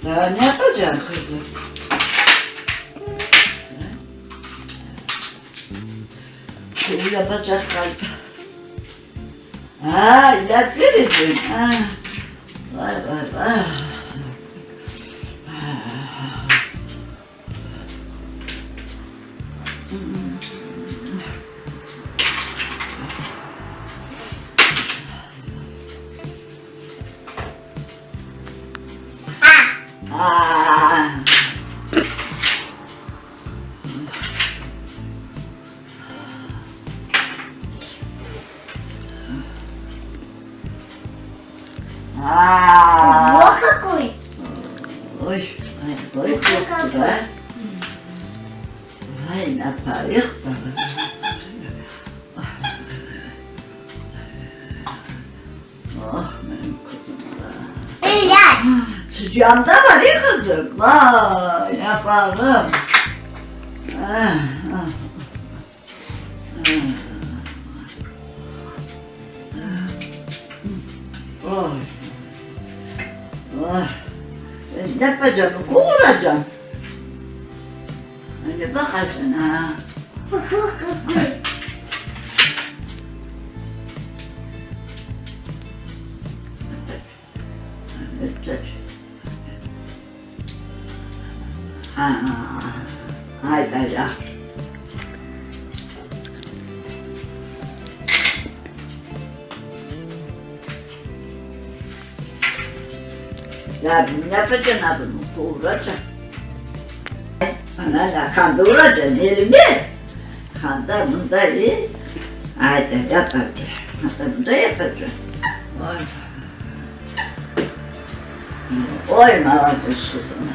Daa ne yapacağım, qızım? Suv yapacaq ğaliba. Ha, ilâc berecek, ha. Vay, vay, vay. Oh, menim qızım da. Sıcağında var, ey qızım. Vay, yapağım. Oy. Oy. Ne yapacağım? Quvuracağım. Öyle baqacañ, ha. Hayda ya. Ya ne yapacaksın adamı? Quvuracaksın. Ana da qanda uracaksın elime. Qanda mında e. Ayda yapacağım. Anda mında yapacağım. Oy. Oy молодец qızım.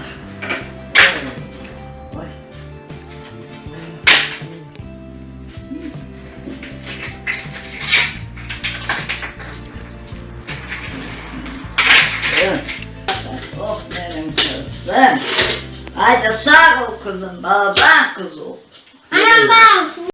Oy. Oh benim qızım. Ayda sağ ol qızım, balaban qız ol. Anam baq.